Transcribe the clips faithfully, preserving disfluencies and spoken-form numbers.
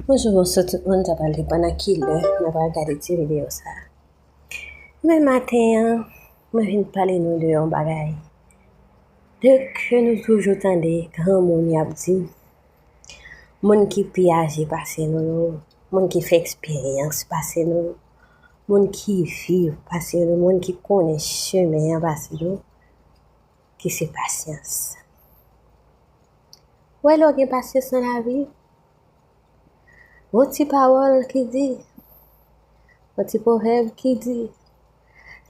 Bonjou, bonswa tout moun, sa pral depann nan ki lè nou pral gade ti videyo sa. Men maten an, mwen vin pale nou de yon bagay de ke nou toujou tande granmoun y ap di, moun ki pi aje pase nou yo, moun ki fè eksperyans pase nou yo, moun ki viv pase nou, moun ki konnen chemen an pase nou, ki se pasyans. Ou wè lè w gen pasyans nan lavi, gon ti pawòl ki di, gon ti pwovèb ki di,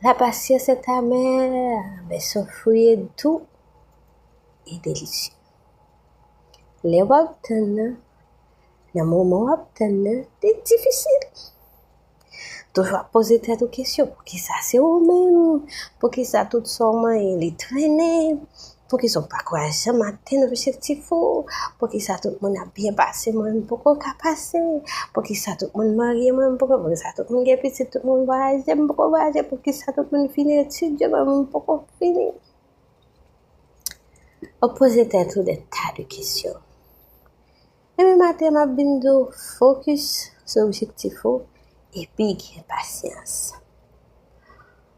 la patience est amère, mais son fruit est doux et délicieux. Lè w ap tann nan, nan moman w ap tann nan, li difisil. Toujou ap poze tèt ou kesyon, poukisa se ou menm? Poukisa tout sa w manyen li trennen? Poukisa w pa ka janm atenn objektif ou? Poukisa tout moun ap byen pase, mwen m poko ka pase? Poukisa tout moun marye, mwen m poko? Poukisa tout moun gen pitit, tout moun vwayaje, m poko vwayaje? Poukisa tout moun fini etid yo, mwen m poko fini? W ap poze tèt ou de ta de kesyon. Ebyen maten m ap vin di w fokis sou objektif ou epi gen pasyans.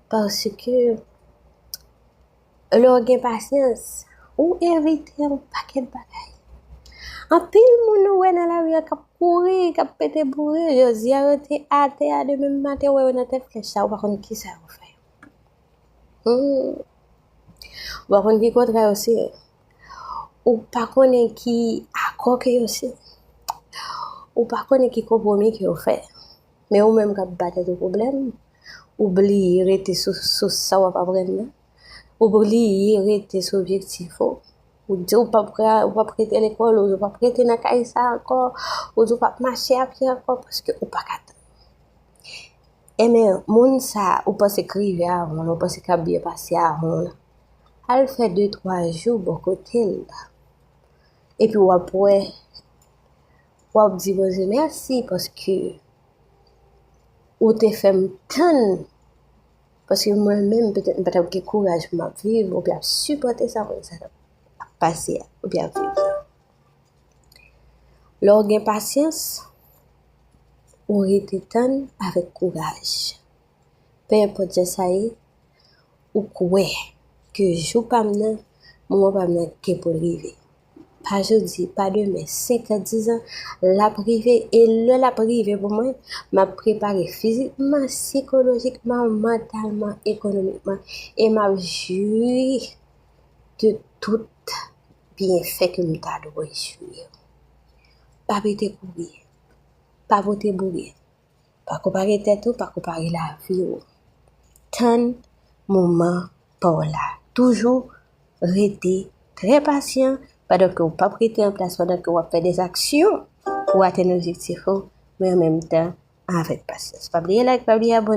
Paske lè w gen pasyans, ou evite yon pakèt bagay. Anpil moun nou wè nan lari a k ap kouri, k ap pete boure, jodi a yo te atè a, demen maten w wè yo nan tèt flèch la, ou pa konn kisa yo fè. Hmm. Ou pa konn ki kontra yo siyen. Ou pa konnen ki akò ke yo siyen. Ou pa konnen ki konpwomi ke yo fè. Men ou menm k ap ba tèt ou pwoblèm, ou bliye rete sou, sou sa w ap aprann nan. Ou bliye rete sou objektif ou. Ou di ou p ap, ou p ap rete lekòl, ou di ou p ap rete nan kay sa ankò, ou di ou p ap mache a pye ankò paske ou pa ka tann. Enben, moun sa ou panse k rive avan w, ou panse k ap byen pase avan w la, al fè de twa jou bò kote l la. Epi w ap wè, w ap di Bondye mèsi paske ou te fè m tann. Paske mwen menm, petèt, m pa t ap gen kouraj pou m ap viv, oubyen ap sipòte sa moun sa t ap pase a, oubyen ap viv la. Lè w gen pasyans, ou rete tann avèk kouraj. Pe enpòt jan sa ye, ou kwè ke jou pa m nan, moman pa m nan gen pou l rive. Pa jodi, pa demen, senk an, diz an, l ap rive. E lè l ap rive pou mwen, m ap prepare fizikman, sikolojikman, mantalman, ekonomikman. E m ap jwi de tout byenfè ke m ta dwe jwi yo. Pa pete kouri. Pa pote boure. Pa konpare tèt ou, pa konpare lavi w. Tann moman pa w la. Toujou rete trè pasyan pandan ke w p ap rete an plas, pandan ke w ap fè de aksyon pou w atenn objektif ou, men an menm tan avèk pasyans. Pa bliye like, pa bliye abòne.